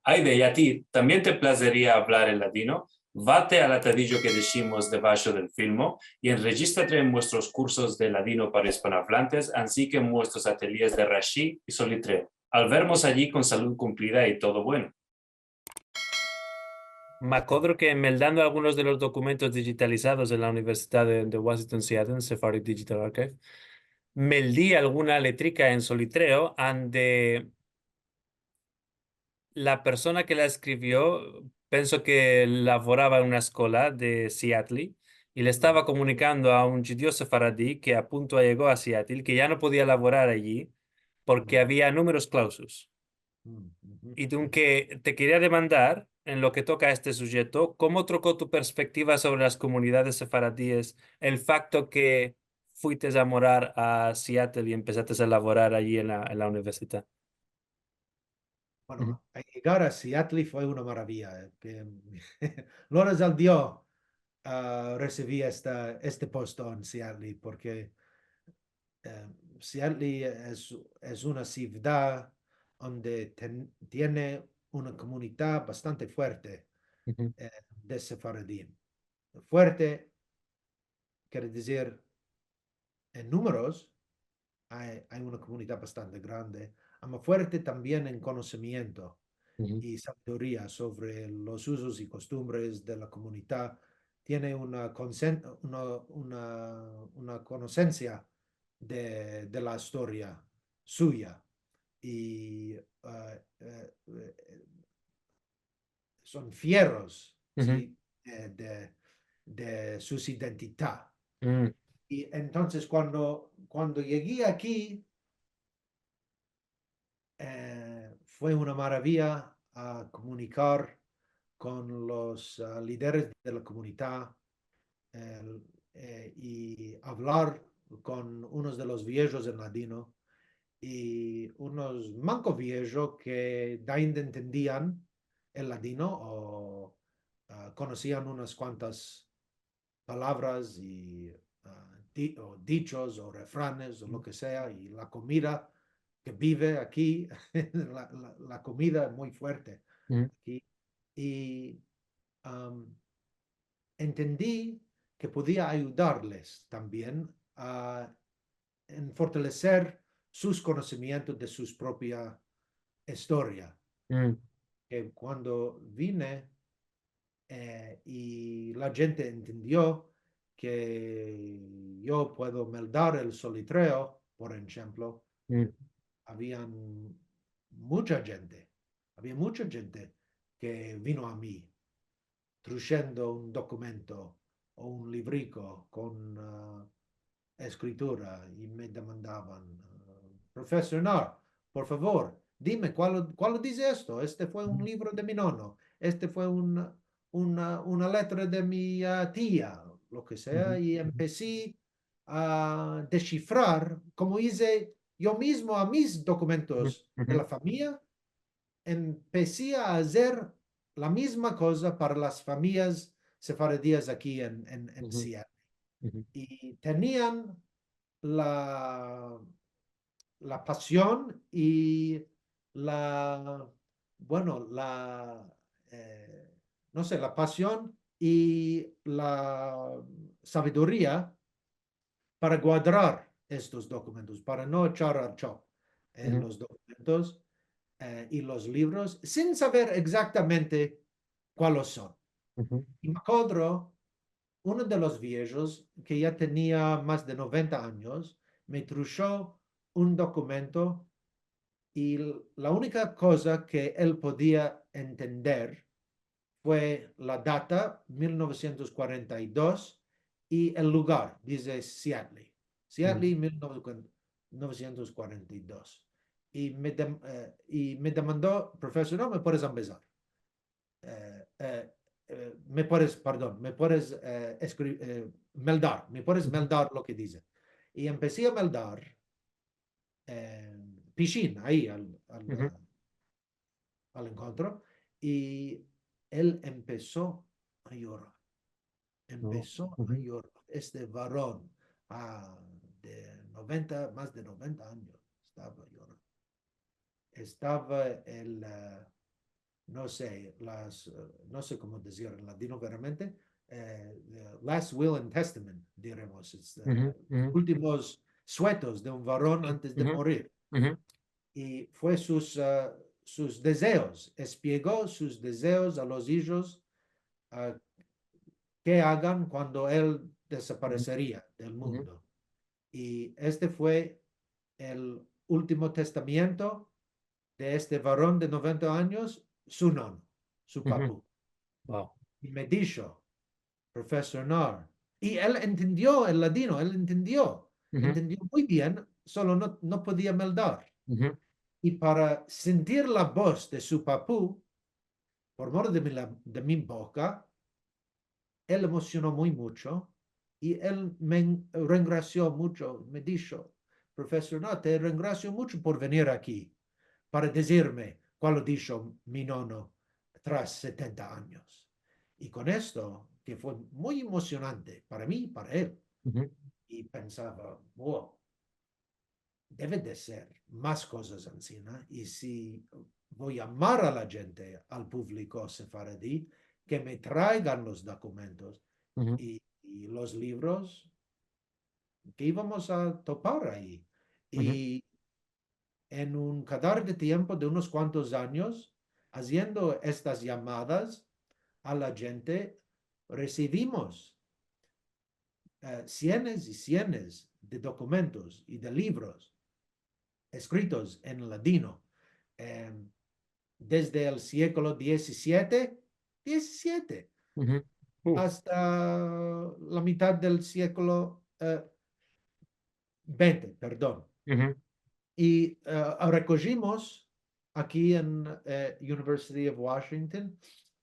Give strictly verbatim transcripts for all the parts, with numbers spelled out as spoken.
Ayde, i a ti, tambien te plazeria avlar el ladino? Vate al atadijo ke deshimos debasho del filmo i enrejistrate en muestros kursos de ladino para ispanoavlantes, ansi ke en muestros atelyes de Rashi i Solitreo. Al vermos ayi kon salud kumplida i todo bueno. Me akodro ke meldando algunos de los dokumentos dijitalizados en la Universidad de, de Washington Seattle, Sephardic Digital Archive, meldi alguna letrika en Solitreo ande la persona ke la eskrivio, penso ke lavorava en una eskola de Seattle i le estava komunikando a un djudio sefaradi ke apunto yego a Seattle, ke ya no podia lavorar ayi porke avia numeros klauzus. I dunke te keria demandar, en lo ke toka a este sujeto, komo troko tu perspektiva sovre las komunidades sefaradies el fakto ke fuites a morar a Seattle i empesates a lavorar ayi en la, en la universidad? Bueno, a yegar a Seattle fue una maravia, eh, ke Lorenz al dio, ah, resivi esta, este posto en Seattle, porke, eh, Seattle es, es una sivdad onde ten-, tiene una komunidad bastante fuerte, eh, de sefaradim. Fuerte, kere dizir, en numeros, ay, ay una komunidad bastante grande, ama fuerte tambien en konosimiento i saviduria sovre los uzos i kostumbres de la komunidad. Tiene una konsen-, una, una, una konosensia de, de la istoria suya. I, eh, eh, eh, son fieros, si, eh, de, de sus identidad. I entonses, kuando, kuando yegi aki, eh, fue una maravia a komunikar kon los, ah, lideres de la komunidad, el, eh, i avlar kon unos de los viejos en ladino, i unos manko viejos ke ainda entendian el ladino o, ah, konosian unas kuantas palavras i, ah, di-, o dichos o refranes o lo ke sea, i la komida ke bive aki, la, la, la komida es muy fuerte aki. I, am, entendi ke podia ayudarles tambien a, en fortaleser sus konosimientos de sus propia istoria. Ke kuando vine, eh, i la djente entendio ke yo puedo meldar el Solitreo, por enshemplo, avian mucha djente, avia mucha djente ke vino a mi, trushendo un dokumento o un livriko kon, ah, eskritura i me demandavan, ah, "Profesor Nar, por favor, dime, kualo, kualo dize esto? Este fue un livro de mi nono, este fue un, una, una letra de mi, ah, tia", lo ke sea, i empesi a deshifrar, komo ize yo mizmo a mis dokumentos de la famiya, empesi a azer la mizma koza para las famiyas sefaradias aki en, en, en Seattle. I tenian la, la pasion i la, bueno, la, eh, no se, la pasion i la saviduria para guadrar estos dokumentos, para no echar al chop, eh, los dokumentos, eh, i los livros, sin saver egzaktamente kualos son. I me akodro, uno de los viejos, ke ya tenia mas de noventa anyos, me trusho un dokumento i la unika koza ke el podia entender fue la data, mil novesientos kuarenta i dos, i el lugar, dize Seattle. Seattle, mil novesientos kuarenta i dos. I me dem-, eh, i me demando, "Profesor, no me puedes ambezar? Eh, eh, eh, me puedes, pardon, me puedes, eh, eskri-, eh, meldar, me puedes meldar lo ke dize?" I empesi a meldar, eh, pishin, ayi, al, al, al enkontro, i el empeso a yorar. Empeso a yorar. Este varon, ah, de noventa, mas de noventa anyos, estava yorando. Estava el, eh, no se, las, eh, no se komo dizir en ladino veramente, eh, the last will and testament, diremos, es, eh, ultimos suetos de un varon antes de morir. I fue sus, eh, sus dezeos, espiego sus dezeos a los ijos, eh, ke agan kuando el desapareseria del mundo. I este fue el ultimo testamiento de este varon de noventa anyos, su nono, su papu. I me disho, Profesor Knauer, i el entendio el ladino, el entendio, entendio muy bien, solo no, no podia meldar. I para sentir la voz de su papu, por mor de mi, la, de mi boka, el emosiono muy mucho, i el me en-, rengrasio mucho, me disho, Profesor Knauer, te rengrasio mucho por venir aki para dizirme kualo disho mi nono tras setenta anyos. I kon esto, ke fue muy emosionante para mi i para el, i pensava, wow, deve de ser mas kozas ansina, i si vo a yamar a la djente, al publiko sefaradi, ke me traigan los dokumentos i, i los livros ke ivamos a topar ayi. I en un kadar de tiempo de unos kuantos anyos, aziendo estas yamadas a la djente, resivimos eh, sienes i sienes de dokumentos i de livros eskritos en ladino, em, desde el sieklo diezisiete, diezisiete, asta la mitad del sieklo, eh, vente, pardon. I, eh, rekojimos aki en, eh, University of Washington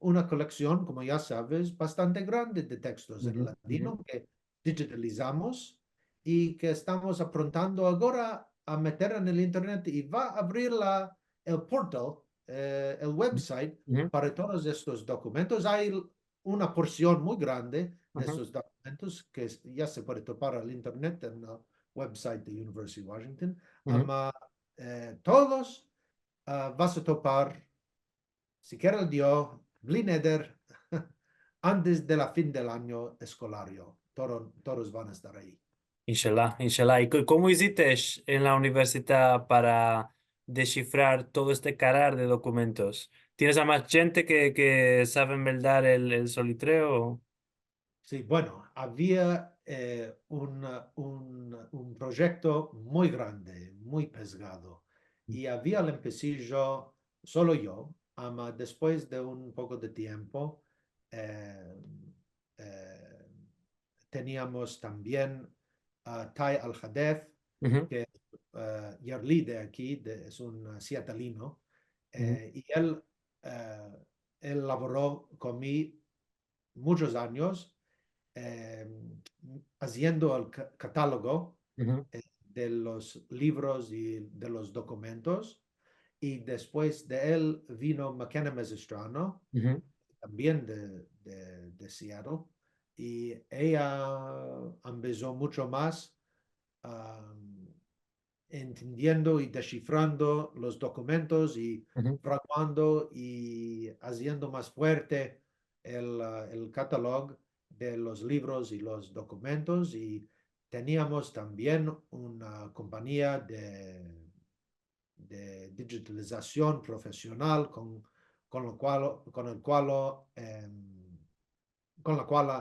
una koleksion, komo ya saves, bastante grande de tekstos en ladino ke dijitalizamos i ke estamos aprontando agora a meter en el internet i va a avrir la, el portal, eh, el website para todos estos dokumentos. Ay una porsion muy grande de estos dokumentos ke es, ya se puede topar al internet en el website de University of Washington. Ama, eh, todos, ah, vas a topar, si kere el Dio, bli neder, antes de la fin del anyo eskolario. Todo, todos van a estar ayi. Inshallah, inshallah. I ko-, komo iziste en la universidad para deshifrar todo este karar de dokumentos? Tienes a mas djente ke, ke saven meldar el, el solitreo? Si, bueno, avia, eh, un, un, un proyekto muy grande, muy pesgado. I avia al empesijo solo yo, ama despues de un poko de tiempo, eh, eh, teniamos tambien a Tay Al-Hadef, ke, eh, yerli de aki, de, es un, eh, seattleino, eh, i el, eh, el lavoro kon mi muchos anyos, eh, aziendo el ka-, katalogo, eh, de los livros i de los dokumentos, i despues de el vino McKenna Mezestrano, tambien de, de, de Seattle, i eya ambezo mucho mas, am, entendiendo i deshifrando los dokumentos i fraguando i aziendo mas fuerte el, ah, el katalog de los livros i los dokumentos, i teniamos tambien una kompania de, de dijitalizasion profesional kon, kon lo kual, kon el kual, em, kon la kual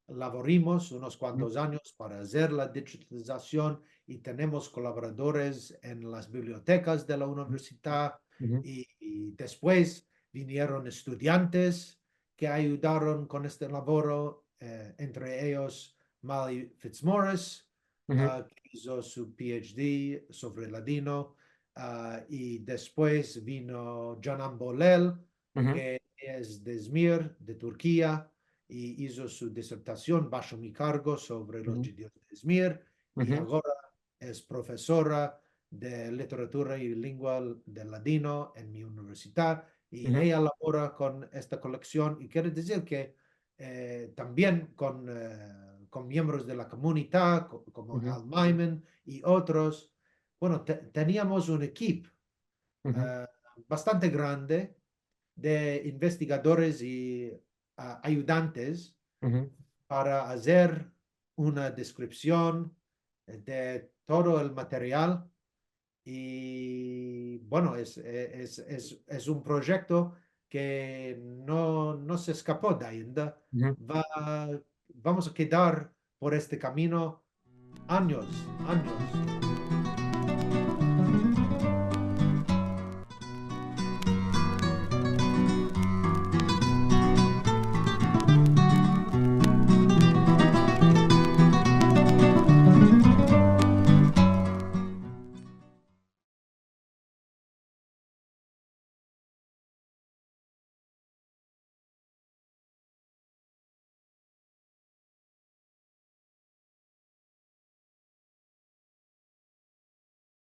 lavorimos unos kuantos anyos para azer la dijitalizasion, i tenemos kolaboradores en las bibliotekas de la universidad, i, i despues vinieron estudiantes ke ayudaron kon este lavoro, eh, entre eyos Molly Fitzmaurice, ah, ke izo su P H D sovre ladino, ah, i despues vino Canan Bolel, ke es de Izmir, de Turkia, i izo su disertasion basho mi kargo sovre los djudios de Izmir, i agora es profesora de literatura i lengua del ladino en mi universidad, i eya lavora kon esta koleksion, i kere dizir ke, eh, tambien kon, eh, kon miembros de la komunidad, ko-, komo Al Maiman i otros. Bueno, te-, teniamos un ekip, eh, bastante grande, de investigadores i, a, ayudantes Mhm. para azer una deskripsion de todo el material. I, bueno, es, es, es, es un proyekto ke no, no se eskapo de ainda. Mhm. Va, vamos a kedar por este kamino anyos, anyos.